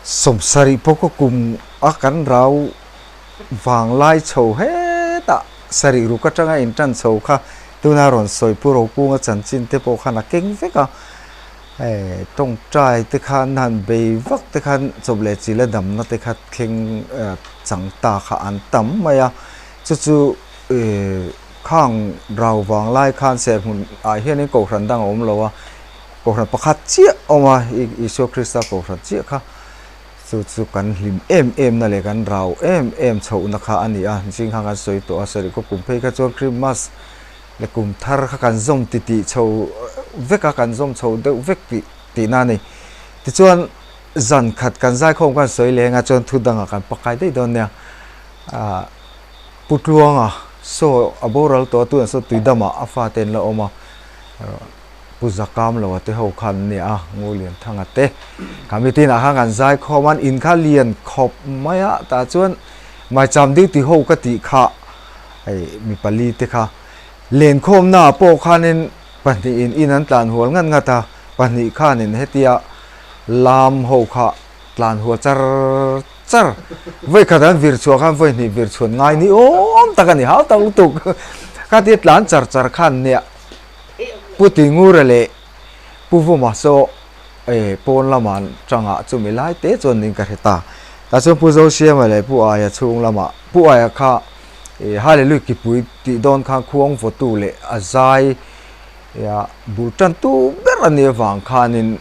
Sawmsarih pawh ka kum a kan rau vanglai chho hetah sarih ruk atanga intan chho kha tuna rawn sawi Pu Rokunga chanchin te pawh khan a keng vek a, hei tawngtai te khan han bei vak te khan chawp leh chil a damna te kha thleng chang ta kha an tam mai a, chu chu ih khang rau vanglai khan serhmun ah hianin kohhran dang a awm lo a. Kohhran pakhat chiah awm a, Isua Krista kohhran chiah kha chu chu kan hlim em em na leh kan rau em em chhohna kha a ni a, zing khan kan sawi tawh a, sarih khaw kum phei kha chuan Christmas leh kum thar kha kan zawm ti tih chho vek a, kan zawm chho deuh vek tih tihna a ni. Tichuan zan khat kan zaikhawm khan sawi leng a chuan thu dangah kan pakai daih dawn nia, ah Pu Tluanga saw a boral tawh a tunah saw Tuidamah a fate an la awm a. Pu Zakam lo a te ho khan an nia a, Ngulian Thanga te. Kha mitin ah khan kan zai khawm a, an in kha lian khawp mai a, tah chuan Maicham ding ti ho ka tih kha hei mi pali te kha len khawmna ah pawh khanin pahnih in in an tlan hual ngat ngat a, pahnih khanin hetia lam ho kha tlan hual char char. Vawi khat an vir chhuah khan vawi hnih vir chhuan ngai ni awm tak a ni, hau tak lutuk. Khatia tlan char char khan nia. Pu Tingura leh Pu Vuma saw pawn lamah tangah chumi lai te chuan ning ka hre ta. Tah chuan Pu Zosiama leh Pu Aia chhung lamah Pu Aia kha Hallelujah kipui tih dawn khan khuang vawtu leh a zai bul tantu ber a nih avang khanin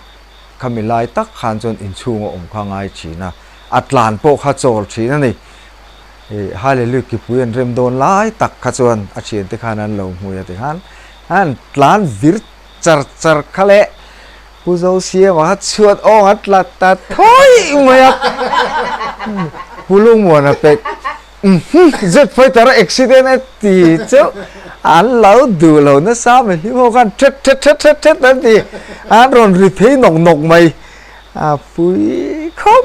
khami lai tak khan chuan inchhung a awm kha ngai thin a, a tlan pawh kha chawl thin a ni. Hallelujah kipui an rem dawn lai tak kha chuan a thiante khan an lo hmui a ti khan an tlan vir char char kha le Pu Zosiama kha chhuat awng a tla ta thawi mai a Pu Lungmuana pek Jet fighter a accident a ti cheu an lo duh lo nasa mai hlim ho khan thet thet thet thet thet an ti an rawn ri phei nawk nawk mai a pui khawp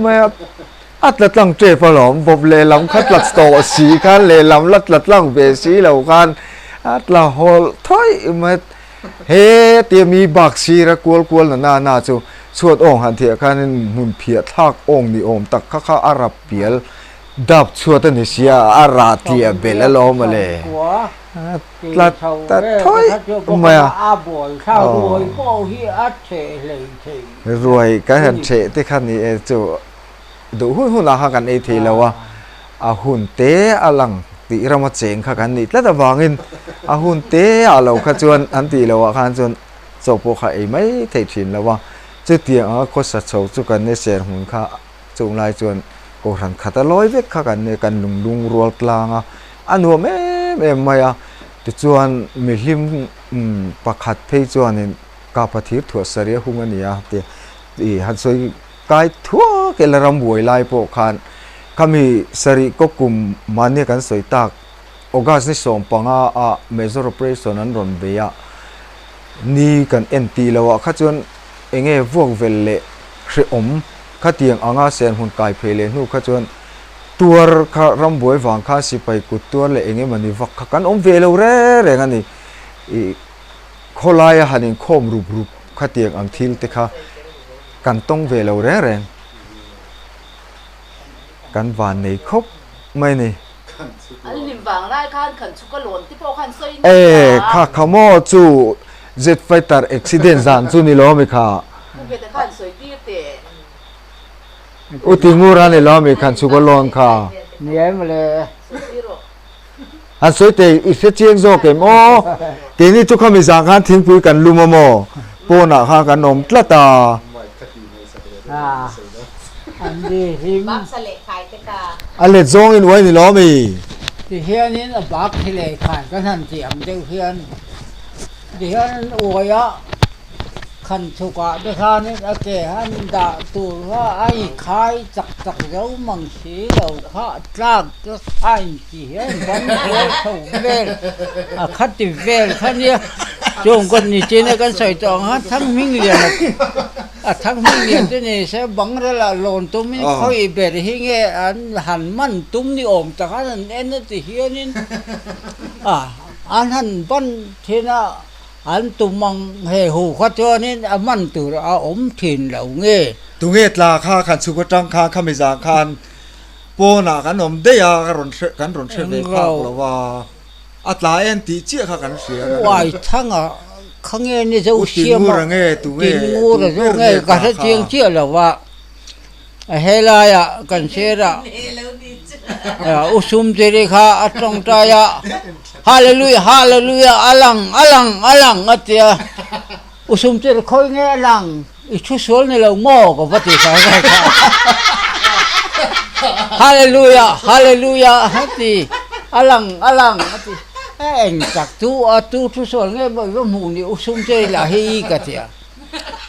mai a. A tla tlang tep alawm, bawp lehlam kha tla tawh si khan lehlam la tla tlang ve si lo khan a tla hawl thawi mai. He tia mi bak sira kual kual na na na chu chhuat awng han thiah khanin hmun phiah thlak awng ni awm tak kha kha a rap pial dap chhuat a ni sia a rah tliah belh alawm mawle. A tla ta thawi mai a. Ruai kan han theh te kha ni e chu. Duh hun hunah kha kan ei thei lo a, a hun te a lang tih rama cheng kha kan nih tlat avangin a hun te ah lo kha chuan an tih loh ah khan chuan chaw pawh kha ei mai thei thin lo a. Chutiang anga khawsa chho chu kan ni ser hmun kha chung lai chuan kohhran khat a lawi vek kha kan ni kan lung lung rual tlang a, a nuam em em mai a. Tichuan mihlim pakhat phei chuanin Kapa thir thuah saria hung a ni a ti han sawi Kai thuak ila ram buai lai pawh khan khami sarih kaw kum mahnia kan sawi tak August ni 15 ah major operation an rawn bei a, ni kan en tih loh ah kha chuan enge vuak vel leh hrehawm khatiang anga senhmun kai phei leh hnu kha chuan tuar kha ram buai vang khan sipai kut tuar leh enge mawni vak kha kan awm ve lo reng reng a ni. Ih khawlaia han inkhawm rup rup khatiang ang thil te kha Kan tawng ve lo reng reng. Kan van nei khawp mai ni. An hlim vang lai khan khan chhuk a lawn te pawh khan sawi nasa. E kha kha maw chu jet fighter accident zan chu ni lo mi kha. Pu Veta khan sawi tir teh. U ti ngur a ni lo mi khan chhuk a lawn kha. Ni em le. Sawi tir rawh. Han sawi teh i hre chiang zawk em aw. Keini chu khami zan khan thingpui kan lum a maw? Pawnah khan kan awm tlat a. A let zawngin uai ni lo mi? Ti hianin a bak hi leh khan kan han tih ang deuh hian ti hian an uai a. Khan chhukah te khanin a ke han dah tur kha a i khai chak chak zo mang si lo kha tlak te khain ti hian ban kual chho vel a kha ti vel kha nia chung kawt ni chin a kan sawi tawh ang khan Thanghming lian a Thanghming lian te ni se bang rel ah lawn tumin khawi ber hi nge an han man tum ni awm tak khan an en a ti hianin a. An han ban thin a, an tum ang he hu kha chuanin a man tur a awm thin lo nge. Tunge tla kha khan chhuk atang khan khami zan khan pawnah kan awm daih a, ka rawn hre kan rawn hre ve phak lo a, a tla en tih chiah kha kan hria. Uai thanga kha nge ni zo siam a, Tingur a zo nge ka hre chiang chiah lo a. A helaiah kan sirah U Sumtiri kha a tawngtai a, Hallelujah, Hallelujah, a lang, a lang, a lang a ti a. U Sumtiri khawi nge a lang? I thu sual ni lo maw? Ka va ti kha kha kha. Hallelujah, Hallelujah a ti, a lang, a lang a ti. Eng tak chu a tu thu sual nge maw i va hmuh ni U Sumtiri lah hi ka ti a.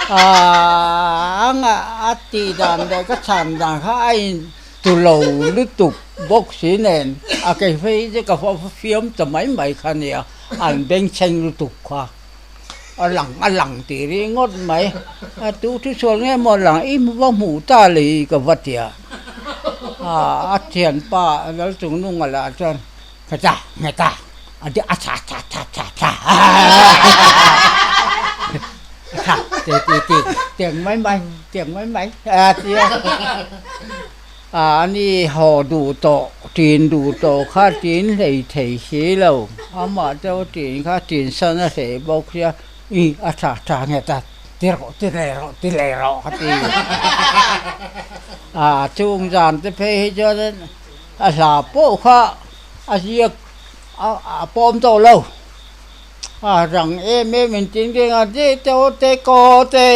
Anga a tih dan leh ka chhan dan kha a in tu lo lutuk bawk si nen a kei phei hi chu ka fiam ta mai mai kha nia an bengchheng lutuk kha a lang a lang tih ringawt mai a tu thu sual nge maw lang i va hmuh ta lei ka va tia a thianpa Lalchungnunga lah chuan Ngheta, ngheta, a ti a tha tha tha tha tha tha ti ti ti tiang mai mai tiang mai mai a ti a a ni haw duh tawh tin duh tawh kha tin hlei thei si lo amah chu tin kha tin san a hlei bawk sia i a tha tha ngheta ti rawh ti leh rawh ti leh rawh a ti a chung zan te phei hi chuan A hla pawh kha a ziak a pawm tawh lo. A rang em em in tin reng a, te te aw te kaw te,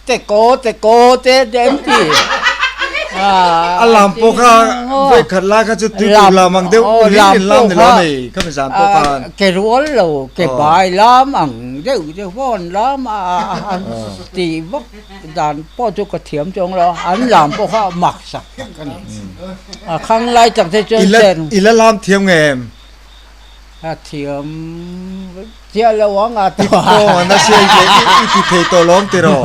te kaw te kaw te te an ti. A lam pawh kha vawi khat lai kha chu tui tur lam ang deuh hlir in lam ni lo a ni khami zan pawh khan. Ke rual lo, ke bai lam ang deuh deuh pawh an lam a an ti vak. Dan pawh chu ka thiam chuang lo a, an lam pawh kha mak sak tak a ni. A khang lai tak te chuan sen. I la lam thiam nge em? A thiam chiah lo ang a tawh. I pawng a nasa i i ti thei tawh lawm tiraw?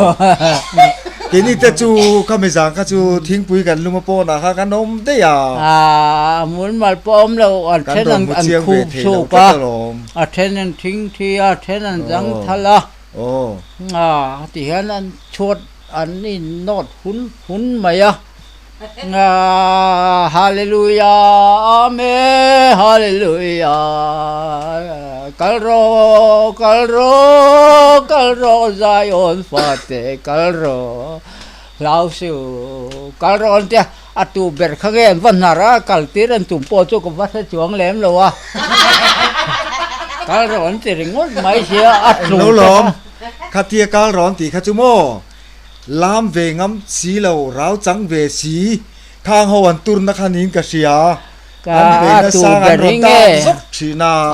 Keini te chu khami zan kha chu thingpui kan lum a pawnah kha kan awm daih a. A mulmal pawh awm lo, a then an khup chhuk a, a then an thingthi a, a then an zang thal a. Aw. A ti hian an chhuat an in nawt hun hun mai a. A Hallelujah Amen Hallelujah Kal rawh kal rawh kal rawh Zion fate kal rawh Hlau suh kal rawh an tia a tu ber kha nge an va hnar a kal tir an tum pawh chu ka va hre chuang lem lo a kal rawh an ti ringawt mai sia a tlu Englo lawm khatia kal rawh an tih kha chu maw lam ve ngam si lo rau chang ve si khang ho an turna kha niin ka hria. Ka a tu ber hi nge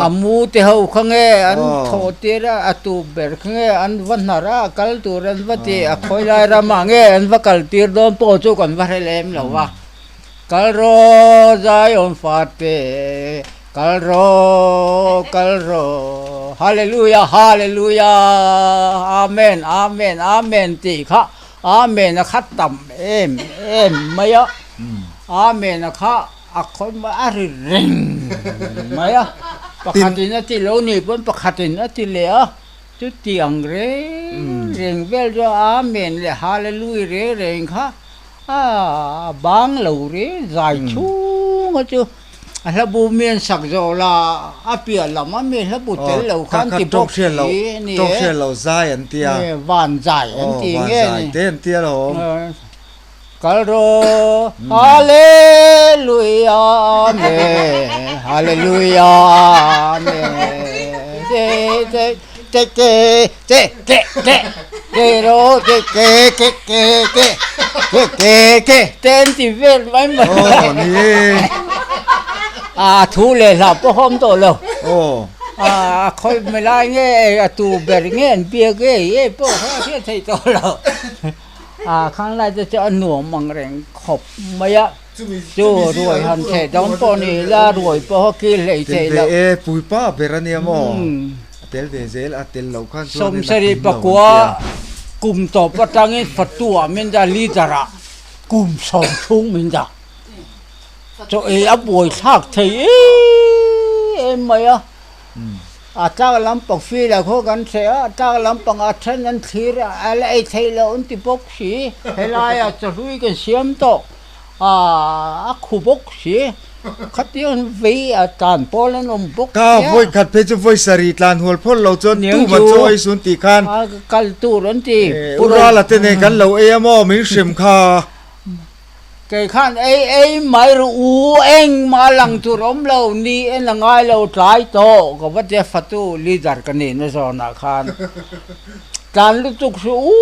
a mu te ho kha nge an thawh tir a, a tu ber kha nge an va hnar a, a kal tur an va ti a, khawi lai ramah nge an va kal tir dawn pawh chu kan va hre lem lo va. Kal rawh Zion fate, kal rawh, kal rawh, Hallelujah, Hallelujah, Amen, Amen, Amen tih kha Amen a kha tam em em mai a, Amen a kha A khawi mai a ri reng mai a, pakhatin a ti lo ni pawn pakhatin a ti leh a, chuti ang reng reng vel chu Amen leh Hallelujah reng reng kha a bang lo reng zai chhung a chu a hla bu mi an sak zawh la a piah lam a mi hla bu tel lo khan ti bawk si a ni e, van zai an ti nge ni. Kal rawh Hallelujah Amen Hallelujah Amen Te te te te te te te te ro te ke ke ke ke ke ke ke te an ti vel mai mai Aw ni e. A thu leh hla pawh awm tawh lo. Aw. A khawi mai lai nge a tu ber nge an biak e e pawh kha a hriat theih tawh lo. A khang lai te chu a nuam ang reng khawp mai a, chu ruai han theh dawn pawh ni ila ruai pawh a kil hlei theih loh. Tel ve e, puipa ber a nia maw? A tel ve zel, a tel loh khan chuan in a Sawmsarih kim lo an pakua tia. kum tawp atangin Fatuah min dah leader ah kum sawm chhung min dah. Chaw ei a buai thlak thei em em mai a. A tlak lampang field ah khaw kan hreh a, a tlak lampang a then an thlir a, a la ei theih loh an ti bawk si. Helaiah chawhlui kan siam tawh a, a khu bawk si. Khatiang vei a tlan pawl an awm bawk sia. Ka vawi khat phei chu vawi sarih tlan hual phawt lo chuan tu man chaw ei sun tih khan. Kal tur an ti. U Rala te nen kan lo ei a maw min hrem kha. Kei khan ei ei mai rawh u, engmah lang tur awm lo, ni en a ngai lo tlai tawh ka va tia fatu leader ka nih na zawnah khan tlan lutuk su u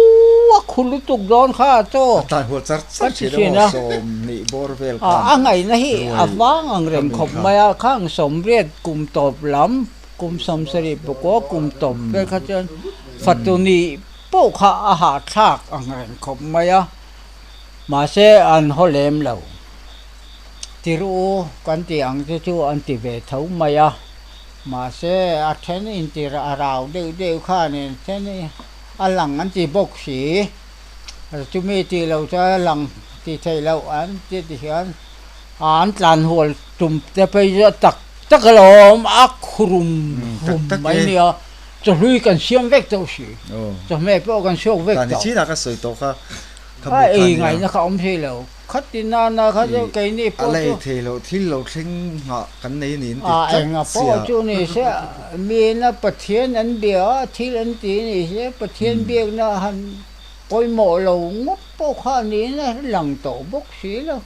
a khu lutuk dawn kha chaw A tlan hual char char thin a maw sawmhnih bawr vel khan a ngaihna hi a vang ang reng khawp mai a, khang sawmriat kum tawp lam kum sawmsarih pakua kum tawp vel kha chuan fatu nih pawh kha a hahthlak ang reng khawp mai a. Mahse an haw lem lo. Tir u kan tih ang te chu an ti ve tho mai a. Mahse a then intir a rau deuh deuh khanin then a lang an ti bawk si. Chumi tih loh chuan a lang tih theih loh an ti ti hian an tlan hual tum te phei chu a tak tak alawm a khurum rum mai nia. Chawhlui kan siam vek tawh si. Chawhmeh pawh kan suak vek tawh. A ei ngaihna kha awm thei lo. Khati nana kha chu keini pawh chu. A la ei thei lo, thil lo thleng nghah kan nei a ni an ti tlat sia. A enga pawh chu ni se, miin a Pathian an bia a, thil an ti ni se, Pathian biakna han pawimawh lo ngawt pawh kha a niin a lang tawh bawk si lo.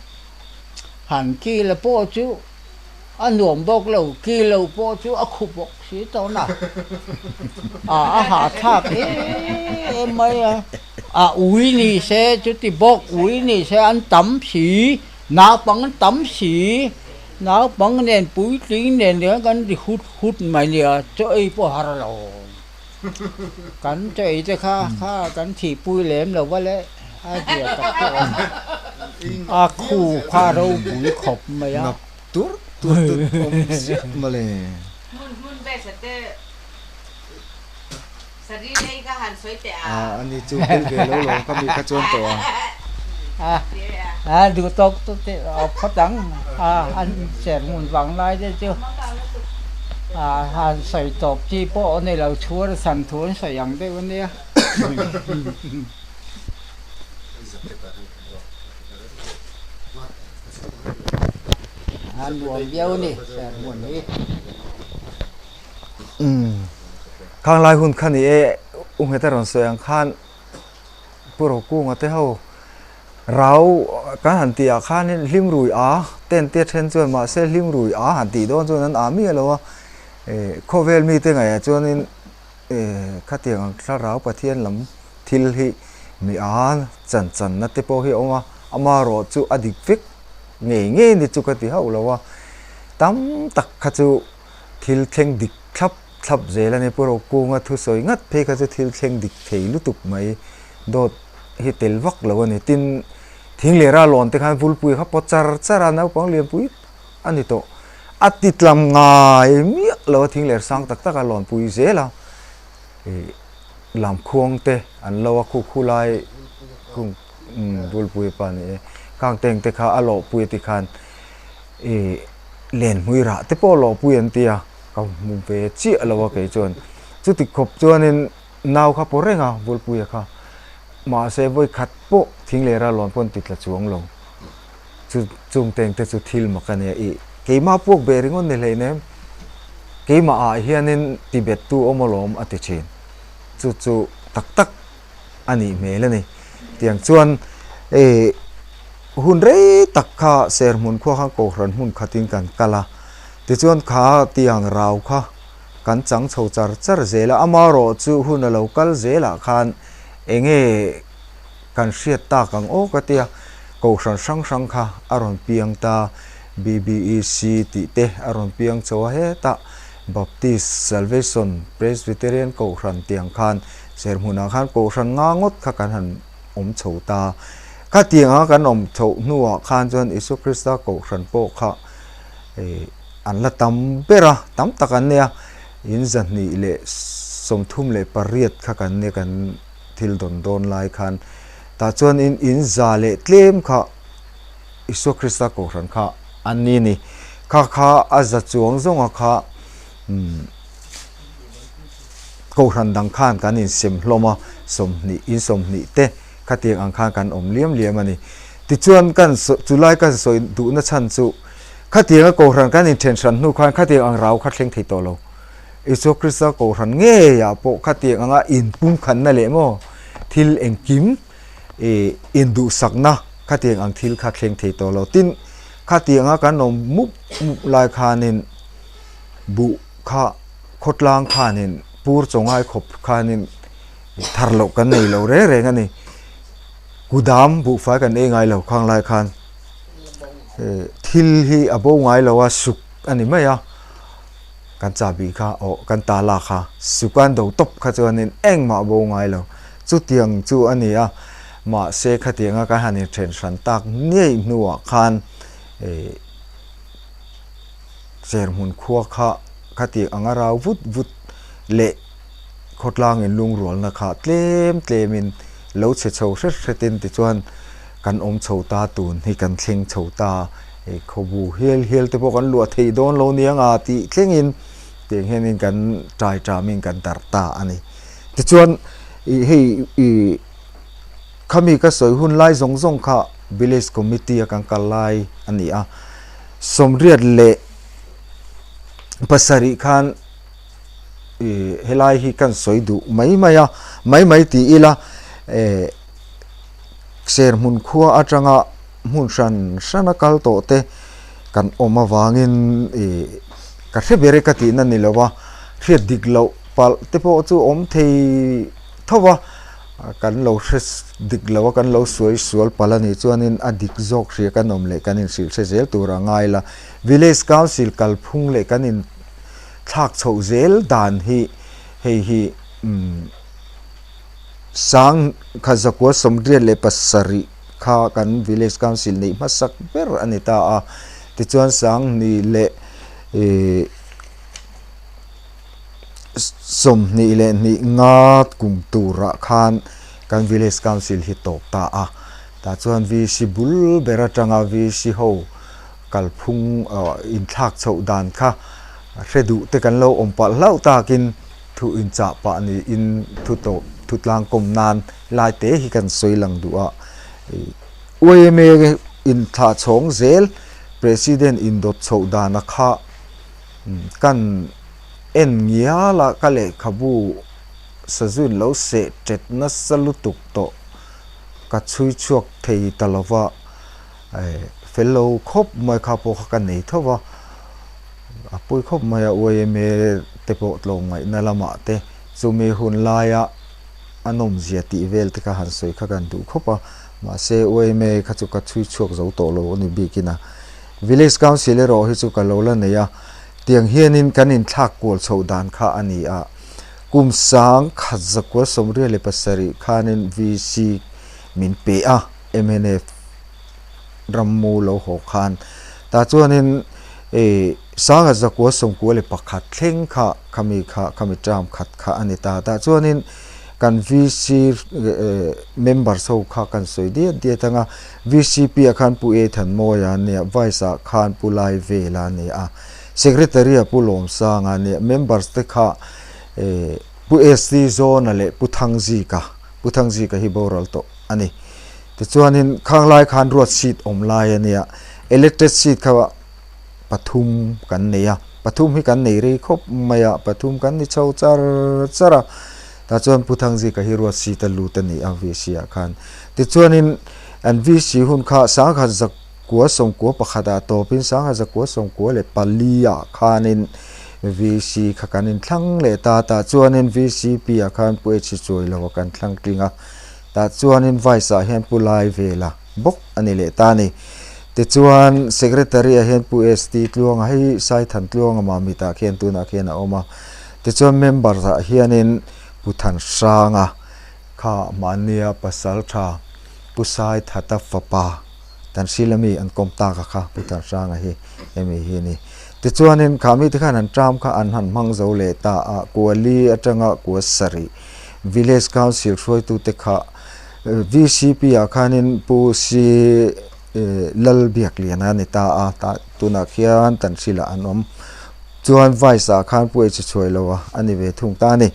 Han kila pawh chu A nuam bawk lo, ki lo pawh chu a khu bawk si tawn a, a a hahthlak em mai a, a ui ni se chuti bawk ui ni se an tam si, naupang an tam si, naupang nen puitling nen hian kan ri hut hut mai nia, chaw ei pawh har lo, kan chaw ei te kha kha kan thihpui lem lo va le a zia tak chu a awm, a khu kha ropui khawp mai a. Tur tur tur awm ziah mawle. Hmun hmun best a te saree lei kha han sawi teh a. A ani chu tel ve lo lo ka mi kha chuan tawh a. A a duh tawk chu teh a phawt ang a an ser hmun vang lai te chu a han sawi tawp chi pawh a ni lo chhuar san thu an sawi ang deuh a nia. A nuam viau a ni serhmun hi. Umm khang lai hun kha ni e u ngheta rawn sawi ang khan Pu Rokunga te ho rau kan han tih ah khanin hlim rui a ten te then chuan mahse hlim rui a han tih dawn chuan an a miah lo a eh khawvel mite ngaihah chuanin eh khatiang ang thlarau Pathian lam thil hi mi a chan channa te pawh hi a awm a, amaherawh chu a dik vek ngei ngei ni chu ka ti hauh lo a, tam tak kha chu thil thleng dik thlap thlap zel a ni. Pu Rokunga thusawi ngat phei kha chu thil thleng dik thei lutuk mai dawt hi tel vak lo a ni. Tin, thing leh ral lawn te khan Vulpui kha pawt char char a, naupang lianpui a ni tawh. A ti tlam ngai miah lo a, thing leh sang tak tak a lawnpui zel a. Lamkhuang te an lo a khu khu lai kung Bulpui pa ni e khang teng te kha a lawhpui a ti khan ih lenhmui rah te pawh lawhpui an ti a ka hmu ve chiah lo a kei chuan chuti khawp chuanin nau kha pawh reng a Bulpuia kha mahse vawi khat pawh thing leh ral lawn pawh an ti tla chuang lo chu chung teng te chu thil mak a nia ih keimah puak beh ringawt ni hleinem keimah ah hianin ti bet tu awm alawm a ti thin chu chu tak tak a nih hmel a ni tiang chuan ih hun rei tak kha serhmun khua khan kohhran hmun khatin kan kal a tichuan kha tiang rau kha kan chang chho char char zel a amaherawh chu hun a lo kal zelah khan eng nge Kan hriat tak ang aw ka tia, Kohhran hrang hrang kha a rawn piang ta, BBEC tih te a rawn piang chho a hetah Baptist, Salvation, Presbyterian Kohhran tiang khan serhmunah khan Kohhran nga ngawt kha kan han awm chho ta. Khatianga kan awm chhoh hnuah khan chuan Isua Krista Kohhran pawh kha an la tam ber a, tam tak an nia, in 238 kha kan nia kan. thil dawn dawn lai khan tah chuan in in za leh tlem kha Isua Krista Kohhran kha an ni a ni. Kha kha a za chuang zawnga kha umm Kohhran dang khan kan insem hlawm a, 20 in 20 te khatiang ang khan kan awm liam liam a ni. Tichuan kan chulai kan sawi duhna chhan chu khatianga Kohhran kan inthen hran hnu khan khatiang ang rau kha thleng thei tawh lo. Isua Krista Kohhran ngeiah pawh khatiang anga inpumkhatna leh maw thil engkim ih induhsakna khatiang ang thil kha thleng thei tawh lo. Tin, khatianga kan awm mup mup lai khanin buh kha khawtlang khanin pur chaw ngai khawp khanin thar loh kan nei lo reng reng a ni. Kudam buhfai kan ei ngai lo khang lai khan thil hi a bo ngai lo a suk a ni mai a, kan chahbi kha aw kan tala kha suk a an do tawp kha chuanin engmah a bo ngai lo. Chutiang chu a ni a, mahse khatianga kan han inthen hran tak ngei hnuah khan ih Serhmun khua kha khatiang anga rau vut vut leh khawtlang in lungrualna kha tlem tlemin lo chhe chho hret hretin tichuan kan awm chho ta tun hi kan thleng chho ta hei khawbu hial hial te pawh kan luah thei dawn lo nia nga tih thlengin tiang hianin kan tai tamin kan darh ta a ni. Tichuan ih hei ih khami ka sawi hun lai zawng zawng kha village committee a kan kal lai a ni a. 87 khan ih helai hi kan sawi duh mai mai a, mai mai ti ila eh Serhmun khua atanga hmun hran hrana kal tawh te kan awm avangin ih ka hre ber e ka tihna ni lo a, hriat dik loh palh te pawh chu awm thei tho va. Kan lo hre dik lo a, kan lo suai sual palh a nih chuanin a dik zawk hria kan awm leh kan inhrilh hre zel tur a ngai la. Village Council kalphung leh kan inthlak chhoh zel dan hi hei hi umm sang kha 187 kha kan Village Council neih hmasak ber a ni ta a. Tichuan 20 leh ih. 22 nga kum turah khan kan village council hi tawp ta a, tah chuan VC bul ber atanga VC ho kalphung inthlak chhoh dan kha hre duh te kan lo awm palh hlauh takin thu inchah pah niin thu tawp thu tlangkawm nan lai te hi kan sawi lang duh a, yma inthlah chhawng zel president indawt chhoh dana kha. Kan en ngial a, ka lehkhabu sazuin lo seh tet nasa lutuk tawh ka chhui chhuak thei ta lo va, fel lo khawp mai kha pawh kha ka nei tho va, a pawi khawp mai a yma te pawh tlawmngaihna lamah te chumi hun laia a nawmzia tih vel te kha han sawi kha kan duh khawp a, mahse yma kha chu ka chhui chhuak zo tawh lo a ni bikin a. Village Council erawh hi chu ka lo la nei a, tiang hianin kan inthlak kual chhoh dan kha a ni a. Kum 1987 khanin VC min pe a, mnf rammu lo haw khan. Tah chuanin 1991 thleng kha khami kha khami term khat kha a ni ta. Tah chuanin kan VC members ho kha kan sawi diat diat ang a, VCP ah khan Pu A Thanmawia a nia, Vice ah khan Pu Laivela a ni a, Secretary ah Pu Lawmsanga a nia, members te kha Pu ST Zawna leh Pu Thangzika, Pu Thangzika hi boral tawh a ni. Tichuanin khang lai khan ruat seat awm lai a nia, elected seat kha pathum kan nei a, pathum hi kan nei rei khawp mai a, pathum kan ni chho char char a, tah chuan Pu Thangzika hi ruat seat a lut a ni a VC ah khan. Tichuanin an VC hun kha 1991 ah tawpin 1994 ah khanin VC kha kan inthlang leh ta, tah chuanin VCP ah khan Pu H Chuailo a kan thlang tling a, tah chuanin Vice ah hian Pu Laivela bawk a ni leh ta a ni. Tichuan Secretary ah hian Pu ST Tluanga hei Saithan Tluanga Mamit ah khian tunah khian a awm a. Tichuan members ah hianin Pu Thanhranga kha mahnia pasal tha Pu Saithata fapa Tanhril ami an kawm tak a kha Pu Thanhranga hi hemi hi a ni. Tichuanin kha mite khan an term kha an han hmang zo leh ta a, Kuali atanga Kua sarih Village Council hruaitute kha VCP ah khanin Pu Si Lalbiakliana a ni ta a, tah tunah khian Tanhrilah an awm. Chuan Vice ah khan Pu H Chhuailo a ni ve thung ta a ni.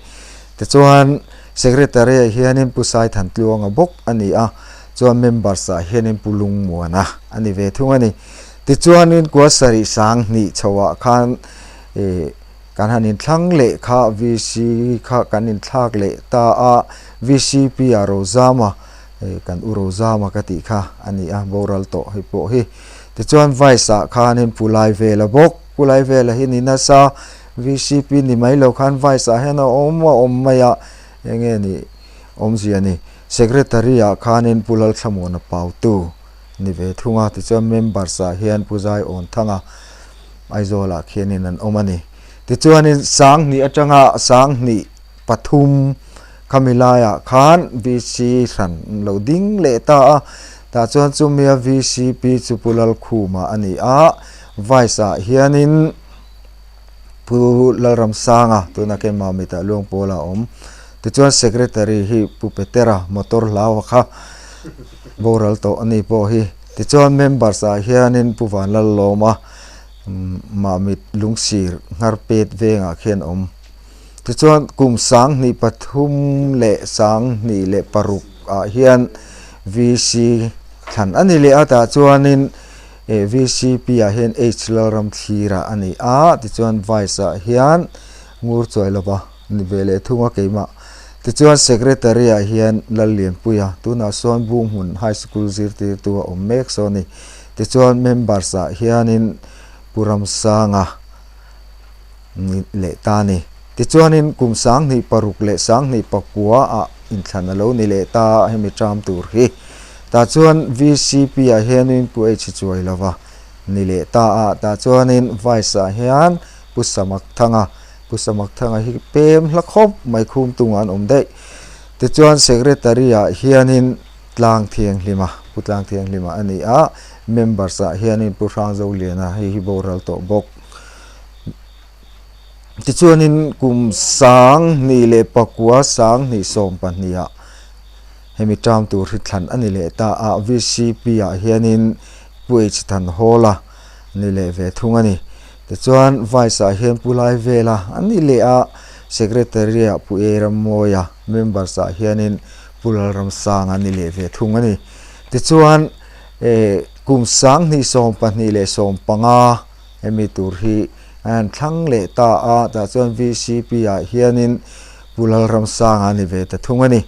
Tichuan Secretary ah hianin Pu Saithantluanga bawk a ni a, chuan members ah hianin Pu Lungmuana a ni ve thung a ni. Tichuanin kua sarih sang hnih chhoah khan ih kan han inthlang leh kha VC kha kan inthlak leh ta a, VCP ah Rozama ih kan u Rozama ka tih kha a ni a, boral tawh hei pawh hi. Tichuan Vice ah khanin Pu Laivela bawk, Pu Laivela hi ni nasa VCP ni mai lo khan Vice ah hian a awm a awm mai a, eng nge nih awmzia ni? Secretary ah khanin Pu Lalthlamuana Pautu ni ve thung a, tichuan members ah hian Pu Zaiawnthanga Aizawl ah khianin an awm a ni. Tichuanin Sanghnih atanga Sanghnih pathum khami laiah khan VC hran an lo ding leh ta a, tah chuan chumia VCP chu Pu Lalkhuma a ni a, Vice ah hianin Pu Lalramsanga tuna keimah mitah luang pawl a awm. Tichuan Secretary hi Pu Petera motor hlaua kha boral tawh a ni pawh hi. Tichuan members ah hianin Pu Vanlallawma Mahmit Lungsir Ngharpet vengah khian awm. Tichuan kum 2003 leh 2006 ah hian VC thlan a ni leh a, tah chuanin VCP ah hian H Lalramthlira a ni a, tichuan Vice ah hian Ngur Chuailova ni ve leh thung a keimah. Tichuan Secretary ah hian Lallianpuia, tunah sawn Bunghmun High School zirtirtu a awm mek saw a ni. Tichuan Members ah hianin Pu Ramsanga ni leh ta a ni. Tichuanin kum 2006 leh 2009 ah inthlan a lo ni leh ta a, hemi term tur hi. Tah chuan VCP ah hianin Pu H Chuai lova ni leh ta a, tah chuanin Vice ah hian Pu Samak Thanga, Pu Samak Thanga hi pem hla khawp mai khum tungah an awm daih. Tichuan Secretary ah hianin Tlang Thianghlima, Pu Tlang Thianghlima a ni a, Members ah hianin Pu Hrangzoliana hei hi boral tawh bawk. Tichuanin kum 2009 2012 ah hemi term tur hi thlan a ni leh ta a, VCP ah hianin Pu H Thanhawla ni leh ve thung a ni. Tichuan Vice ah hian Pu Laivela a ni leh a, Secretary ah Pu A Rammawia, Members ah hianin Pu Lalramsanga a ni leh ve thung a ni. Tichuan kum 2024 leh 15 Hemi tur hi a han thlang leh ta a, tah chuan VCP ah hianin Pu Lalramsanga a ni ve ta thung a ni.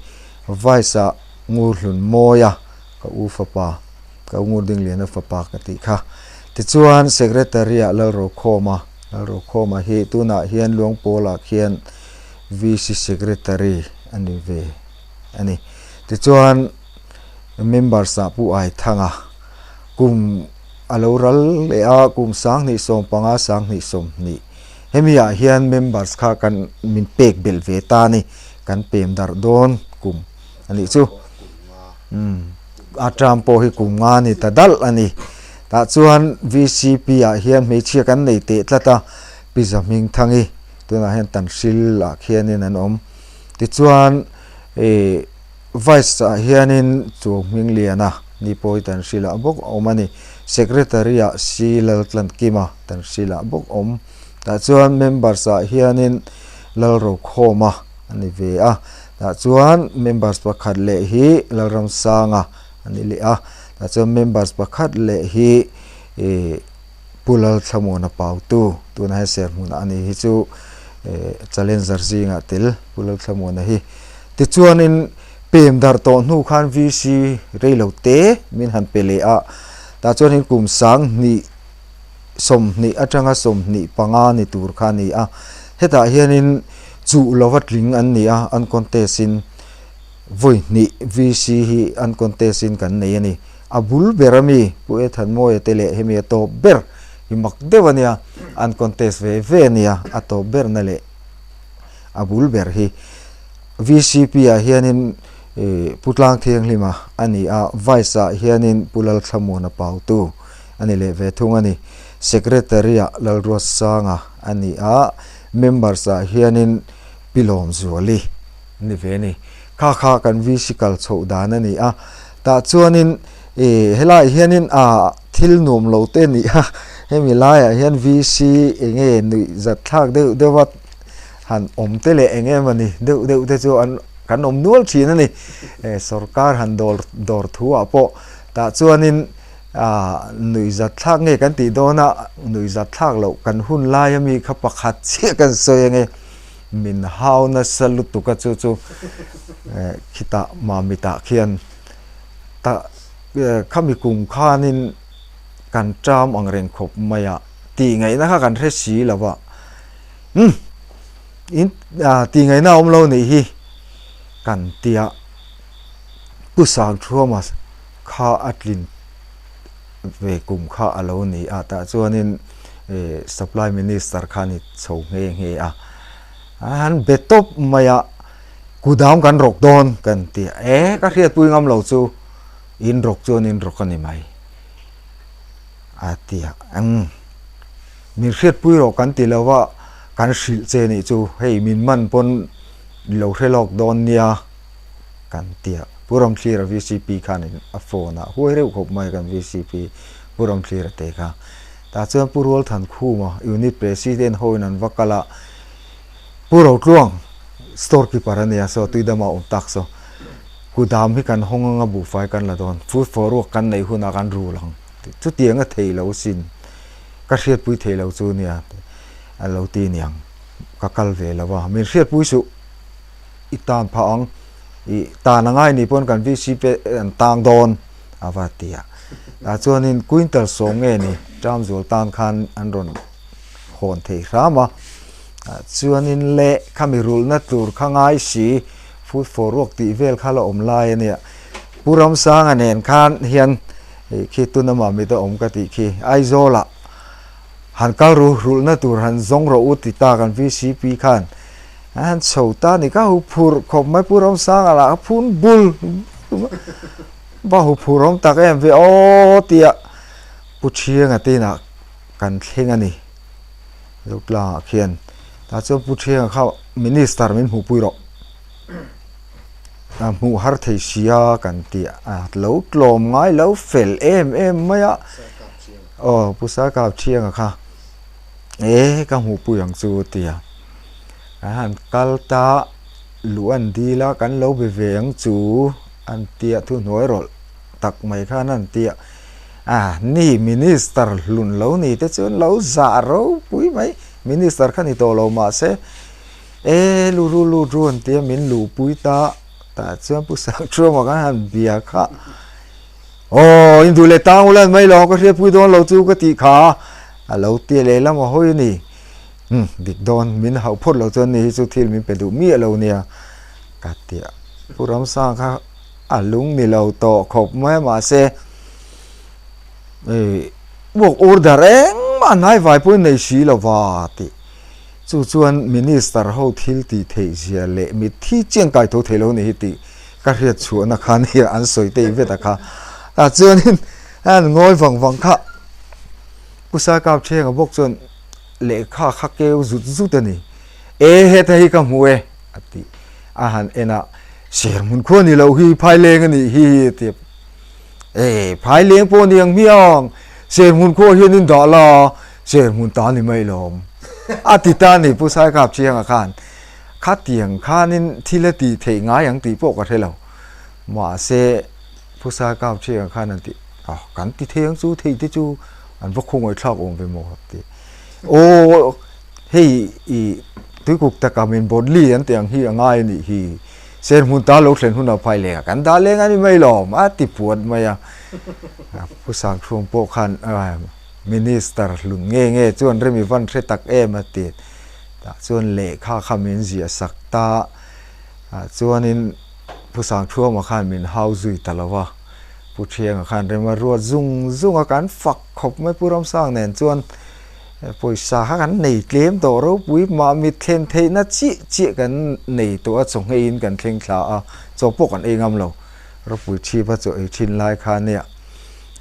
Vice ah Ngurhlun Mawia ka u fapa, ka u Ngurdingliana fapa ka tih kha. Tichuan Secretary ah Lalrokhawma, Lalrokhawma hi tunah hian Luangpawlah khian VC Secretary a ni ve a ni. Tichuan Members ah Pu Aithanga kum A lo ral leh a, kum 2015, 2020 hemi ah hian members kha kan min pek belh ve ta a ni, kan pem darh dawn kum a nih chu. Umm a term pawh hi kum nga ni ta dalh a ni. Tah chuan VCP ah hian hmeichhia kan nei teh tlat a, Pi Zahmingthangi tunah hian Tanhril ah khianin an awm. Tichuan ih. Vice ah hianin chu Hmingliana ni pawi Tanhrilah bawk a awm a ni. Secretary ah C Laltlankima Tanhrilah bawk a awm. Tah chuan members ah hianin Lalrokhawma a ni ve a. Tah chuan members pakhat leh hi Lalramsanga a ni leh a. Tah chuan members pakhat leh hi ih Pu Lalthlamuana Pautu tuna he serhmunah a ni hi chu challenger zingah tel Pu Lalthlamuana hi. Tichuanin pem darh tawh hnu khan VC reilo te min han pe leh a, tah chuanin kum 2020 atanga 25 ni tur kha a ni a, hetah hianin chuh lova tling an ni a, an contest in vawi hnih VC hi an contest in kan nei a ni. A bul ber ami Pu Ethanmawia te leh hemi a tawp ber hi mak deuh a nia, an contest ve ve a nia, a tawp berna leh a bul ber hi VCP ah hianin Pu Tlang Thianghlima a ni a, Vice ah hianin Pu Lalthlamuana Pautu a ni leh ve thung a ni. Secretary ah Lalruatsanga a ni a, Members ah hianin Pi Lawmzuali a ni ve a ni. Kha kha kan VC kal chhoh dan a ni a, tah chuanin helaiah hianin thil nuam lo te a ni a, hemi laiah hian VC eng nge nuih zat thlak deuh deuh a. han awm te leh eng em a ni deuh deuh te chu an kan awm nual thin a ni. Sorkar han dawr dawr thu ah pawh tah chuanin ah nuihzat thlak nge kan tih dawn a, nuihzat thlak loh kan hun lai ami kha pakhat chiah kan sawi ange min hau nasa lutuk a chu chu khitah Mamitah khian tah khami kum khanin kan ṭam ang reng khawp mai a tih ngaihna kha kan hre si lo va umm in tih ngaihna a awm lo nih hi kan tia Pu Sangthuama kha a tlin ve kum kha a lo ni a tah chuanin ih supply minister kha a ni chho nghe nghe a a han be tawp mai a kudam kan rawk dawn kan ti a e ka hriatpui ngam lo chu in rawk chuan in rawk a ni mai. A ti a, Eng, min hriatpui rawh kan ti lo va, kan hrilh che nih chu, hei min man pawn lo hre lawk dawn nia kan ti a. Pu Ramthlira vcp khanin a phone ah huai reuh khawp mai kan vcp Pu Ramthlira te kha. Tah chuan Pu Rualthankhuma unit president hoin an va kal a, Pu Rotluang store keeper a nia saw tuidama awm tak saw kudam hi kan hawng anga buhfai kan la dawn food for work kan neih hunah kan rul ang chutiang a thei lo sin ka hriatpui thei lo chu nia a lo ti niang ka kal ve lo a min hriatpui suh i tan phah ang i tan angai ni pawn kan VC pe an tang dawn a va ti a tah chuanin quintal sawm nge ni Tramzual tan khan an rawn hawn thei hram a chuanin le khami rulhna tur kha ngai si food for work tih vel kha la awm lai a nia Pu Ramsanga nen khan hian ih khi tuna Mamit a awm ka tih khi Aizawl ah han kal ru rulhna tur han zawng rawh u ti ta kan VCP khan an han chho ta a ni ka hu phurh khawp mai Pu Ramsanga lah a phun bul va hu phurh awm tak em ve aw tia Pu Thianga te inah kan thleng a ni. Zotlangah khian tah chuan Pu Thianga kha Minister min hmuhpui rawh. A hmuh har thei sia kan ti a, lo tlawm ngai lo fel em em mai a. Aw Pu Saikap Thianga kha e ka hmuhpui ang chu a ti a. Kan han kal ta luh an dil a, kan lo be ve ang chu an ti a, thuhnuai rawlh tak mai khan an ti a. A ni, Minister hlun lo ni te chuan lo zah ropui mai, Minister kha ni tawh lo mahse, e lu ru lu ru an tia min luhpui ta, tah chuan Pu Sangthuama khan han bia kha, aw in duh leh tang ula an mai lo, ka hriatpui dawn lo chu ka tih kha, a lo ti lehlam a hawi a ni, umm dik dawn, min hauh phawt lo chuan ni hi chu thil min pe duh miah lo nia, ka ti a, Pu Ramsanga kha a lung ni lo tawh khawp mai a mahse ih work order engmah hnai vai pawhin nei si lo va tih chu chuan minister ho thil tih theih zia leh mitthi chiang kai tho thei lo ni hi tih ka hriat chhuahna kha nia an sawi tei vet a kha tah chuanin an ngawi vang vang kha Pu Saikap Thianga bawk chuan lehkha kha keu zut zut a ni e heta hi ka hmu e a tih a han en a, Serhmun khua ni loh hi Phaileng a nih hi a ti a, E, Phaileng pawh ni ang hmiang, Serhmun khua hian in dah la, Serhmun ta ni mai lawm a ti ta a ni Pu Saikap Chianga khan khatiang khanin thil a tih theih ngai ang tih pawh ka hre lo, mahse Pu Saikap Chianga khan an ti a, kan ti thei ang chu thei te chu an va khawngaihthlak awm ve maw a ti, Aw. Hei i tuikuk taka min bawtli an tih ang hi a ngai a nih hi. Serhmun ta lo thlen hunah phai leng a kan dah leng a ni mai lawm a ti puat mai a. Pu Sangthuam pawh khan Minister hlun nge nge chuan remi van hre tak em a ti. Tah chuan lehkha kha min ziah sak ta. Chuanin Pu Sangthuama khan min hau zui ta lo va. Pu Thianga khan rem a ruat zung zung a kan fak khawp mai Pu Ramsang nen chuan. Pawisa kha kan nei tlem tawh ropui mah mit thlen theihna chiah chiah kan nei tawh a chaw ngheiin kan thleng thla a chaw pawh kan ei ngam lo ropui chhip a chaw ei thin lai kha nia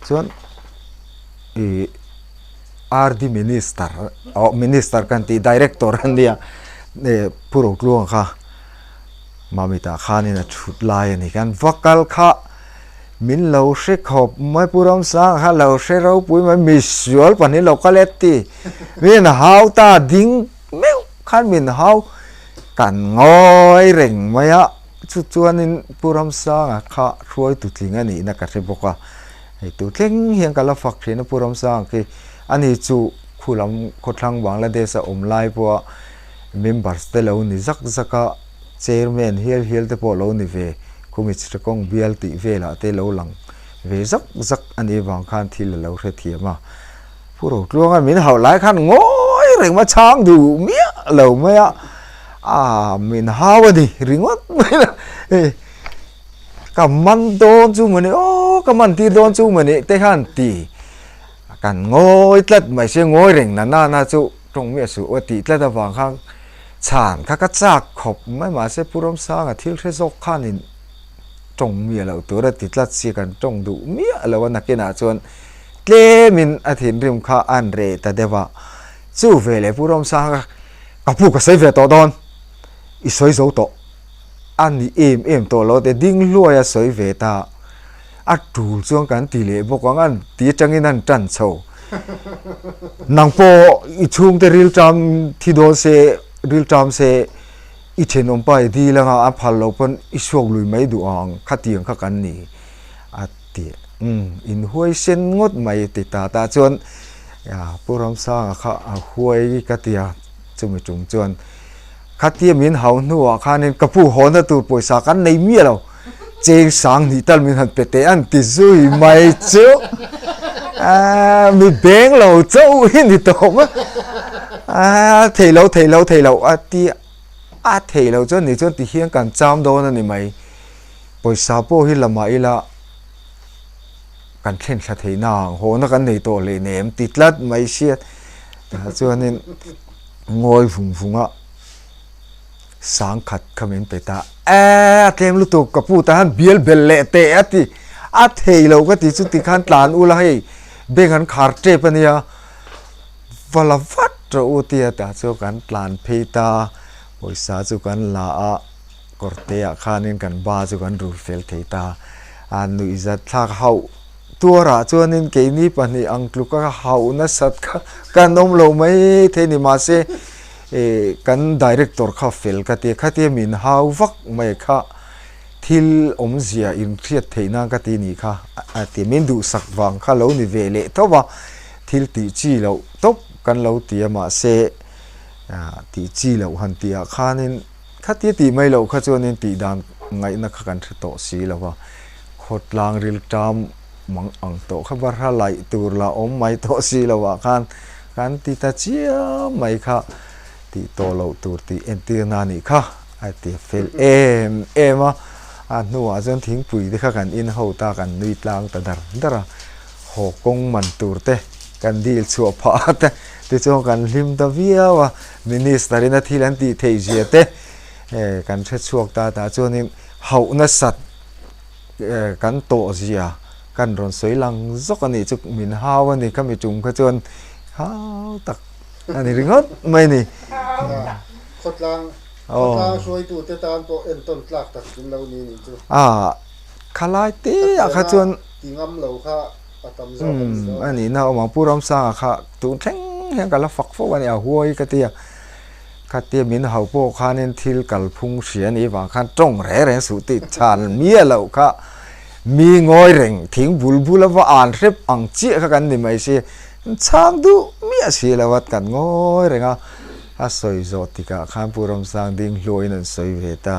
chuan ih RD minister aw minister kan tih director an nia Pu Rotluanga kha Mamita khanin a thut lai a ni kan va kal kha. Min lo hre khawp mai Pu Ramsanga kha lo hre ropui mai misual pahnih lo kal e ti. Min hau ta ding meuh khan min hau. Kan ngawi reng mai a, chu chuanin Pu Ramsanga kha hruaitu tling a nihna ka hre bawk a, hei tu thleng hian ka la fak thin a Pu Ramsanga khi ani chu khulam khawthlang Bangladesh a awm lai pawha members te lo ni zak zak a, chairman hial hial te pawh lo ni ve, khumi Chittagong bial tih velah te lo lang ve zak zak a nih vang khan thil a lo hrethiam a. Pu Rotluanga min hauh lai khan ngawi reng mai chhang duh miah lo mai a, a min hau a ni ringawt mai a, hei ka man dawn chu mawni aw ka man tir dawn chu mawni te khan ti kan ngawi tlat mai se ngawi reng na na na chu tawng miah suh aw tih tlat avang khan chhan kha ka chak khawp mai mahse Pu Ramsanga thil hre zawk khanin tawng miah loh tur a ti tlat si kan tawng duh miah lo a nakinah chuan Tlemin a thinrim kha an reh ta deuh a, chu veleh Pu Ramsanga ka pu ka sawi ve tawh dawn, i sawi zo tawh a ni em em tawh lo te ding hluai a sawi ve ta, a tul chuan kan ti leh bawk ang an ti atangin an tan chho. Nang pawh i chhungte rilṭam thi dawn se rilṭam se i thenawmpa i dil anga a phal loh pawn i suak lui mai duh ang khatiang kha kan ni a ti. Umm, in huai sen ngawt mai ti ta ta chuan Pu Ramsanga kha a huai ka ti a, chumi tum chuan khatia min hau hnuah khanin ka pu hawna tur pawisa kan nei miah lo, cheng sang hnih tal min han pe teh an ti zui mai chu mi beng lo chauh hi ni tawp a, thei lo thei lo thei lo a ti a thei lo chuan ni chuan ti hian kan cham dawn a ni mai. Pawisa pawh hi la mah ila kan thlen thla theih na ang, hawhna kan nei tawh leh nem ti tlat mai hriat tah chuanin ngawi vung vung a sangkhat kha min pe ta e a tlem lutuk ka pu ta han bial bel leh teh a ti a thei lo ka ti chu tikhan tlan ula hei bank an khar tep a nia va la vat rawh u tia tah chuan kan tlan phei ta pawisa chu kan la a. Kawrte ah khanin kan ba chu kan rul fel thei ta. A nuihzat thlak hauh tuarah chuanin keini pahnih ang tluka hauh nasat kha kan awm lo mai thei ni. Mahse kan director kha fel ka ti a, khatia min hau vak mai kha thil awmzia inhriat theih nan ka ti nih kha a ti. Min duhsak vang kha lo ni ve leh tho va, thil tih chi loh tawp kan lo ti a, mahse tih chi loh han tih ah khanin Khatia tih mai loh kha chuanin tih dan ngaihna kha kan hre tawh si lo va, khawtlang rilṭam mang ang tawh kha barha laih tur la awm mai tawh si lo ah khan kan ti ta chiam mai kha tih tawh loh tur tih entirna a nih kha a ti fel em em a, a hnuah chuan thingpui te kha kan in ho ta kan nui tlang ta dar dar a, haw kawng man tur te kan dil chhuah phah te tichuan kan hlim ta viau a. Minister in a thil an tih theih zia te kan hre chhuak ta tah chuanin hauh nasat kan tawh zia kan rawn sawi lang zawk a nih chu min hau a ni kha mi tum kha chuan hau tak a ni ringawt mai a ni. Khawtlang khawtlang hruaitu te tan pawh entawn tlak tak in lo ni nih chu. A khalai te ah kha chuan ti ngam lo kha a tam zawk a ni dawn. A nihna awm ang Pu Ramsanga kha tun thleng hian ka la fak fo a ni a huai ka ti a, khatia min hau pawh khanin thil kalphung hria ni vang khan tawng reng reng suh tih chhan miah loh kha mi ngawi reng thing bul bul a va an hrep ang chiah kha kan ni mai si, chhang duh miah si lo a kan ngawi reng a, a sawi zawh tikah khan Pu Ramsang ding hluain an sawi ve ta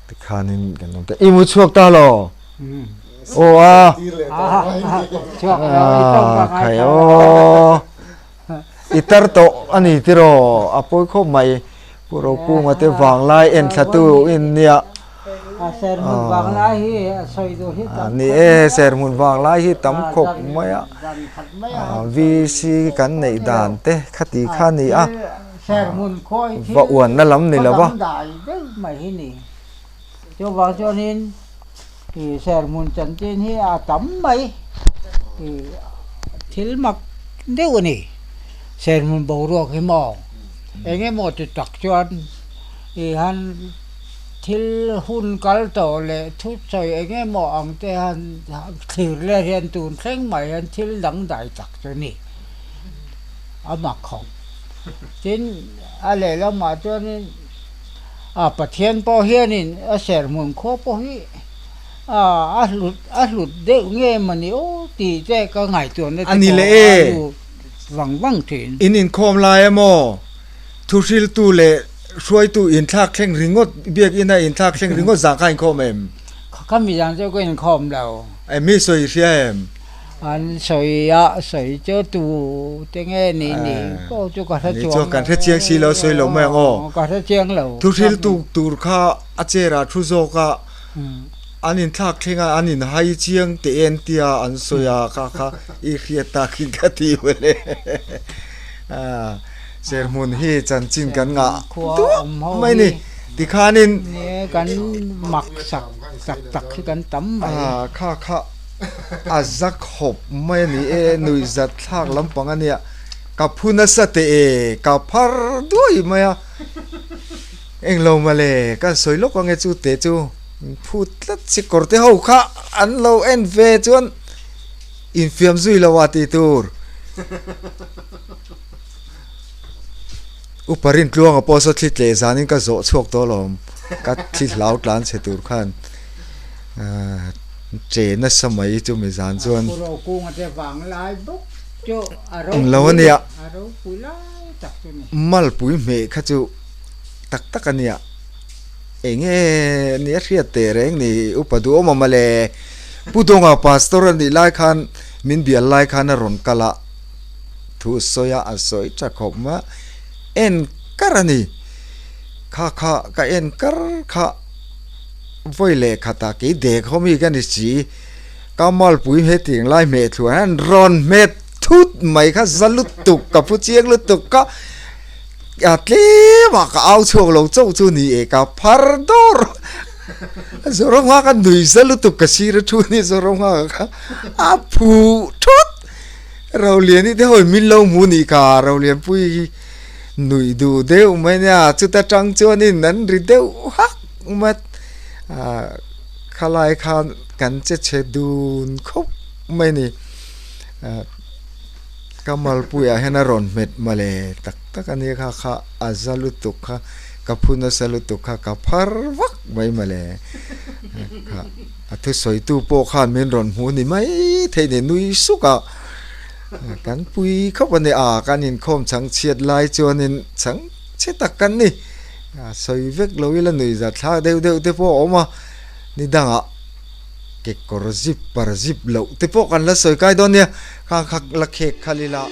tikhanin kan awm ta i mu chhuak ta lo. Aw a. Khai aw. I tar tawh a ni tiraw a pawi khawp mai. Pu Rokunga te vanglai en thla tu in nia. Ni e serhmun vanglai hi tam khawp mai a. VC kan neih dan te khati kha ni a. Va uanna lam ni lo va. Chuvang chuanin ih serhmun chanchin hi a tam mai ih thil mak deuh a ni. Serhmun boruak hi maw eng emaw ti tak chuan ih han thil hun kal tawh leh thusawi eng emaw ang te han thlir leh hian tun thleng mai hian thil dangdai tak chu a ni a mak khawp. Tin, a lehlamah chuanin a Pathian pawh hianin a serhmun khua pawh hi a hlut a hlut deuh nge mawni aw tih te ka ngaihtuahna te pawh a lut vang vang thin. In inkhawm lai emaw thuhriltu leh hruaitu inthlak thleng ringawt biakina inthlak thleng ringawt zah kha inkhawm em? Kha mi zan chu ka inkhawm lo. Emi sawi i hria em? An sawi a, sawi chu tu te nge ni ni pawh chu ka hre chuang lo. Kan hre chiang si lo, sawi lo mai ang aw. Ka hre chiang lo. Thuhriltu tur kha a chair ah thu zawk a, an inthlak thleng a, an inhai chiang teh en tia an sawi a, kha kha i hriat takin ka ti mawle. Serhmun hi chanchin kan ngah duah mai ni. Tikhanin. Kan mak sak tak tak hi kan tam mai. Kha kha. A za khawp mai a ni e, nuih zat thlak lampang a nia, ka phu nasa teh e, ka phar duai mai a, englo mawle ka sawi lawk ange chu teh chu phu tlat si kawr te ho kha an lo en ve chuan infiam zui lo a tih tur. Upa Rintluanga pawh saw thli tleh zanin ka zawh chhuak tawh alawm, ka thli hlau tlan chhe tur khan. Che nasa mai chu mi zan chuan. Englo a nia. Malpui hmeh kha chu tak tak a nia. Enge nia hriat teh reng ni upa duhawm awm a le. Pu Dawnga pastor a nih lai khan min bial lai khan a rawn kal a, thu sawi a, a sawi tha khawp mai a, en kar a ni. Kha kha ka en kar kha. Vawi leh khatah kei dek ho mi ka ni si, ka malpui hetiang lai hmeh thluah hian rawn hmet thut mai kha za lutuk ka phu chiang lutuk ka a tlemah ka au chhuak lo chauh chu ni e ka phar dawr Zoramnga ka nui za lutuk ka sir a thu ni Zoramnga kha a phu thut Roliani te hawi min lo hmu nih kha Rolianpui hi nuih duh deuh mai nia chuta tang chuanin an ri deuh hak mat ah khalai khan kan che chhe dun khawp mai ni ah ka malpuiah hian a rawn hmet mawle tak tak a nia kha kha a za lutuk kha ka phu nasa lutuk kha ka phar vak mai mawle kha a thusawitu pawh khan min rawn hmu ni mai thei ni nui suk a. Kan pui khawp a ni a, kan inkhawm chhang chhiat lai chuanin chhang chhe tak kan ni. A sawi vek lo ila nuih zat thlak deuh deuh te pawh a awm a, ni dangah kekawr zip par zip loh te pawh kan la sawi kai dawn nia, khang kha la khek khalh ila.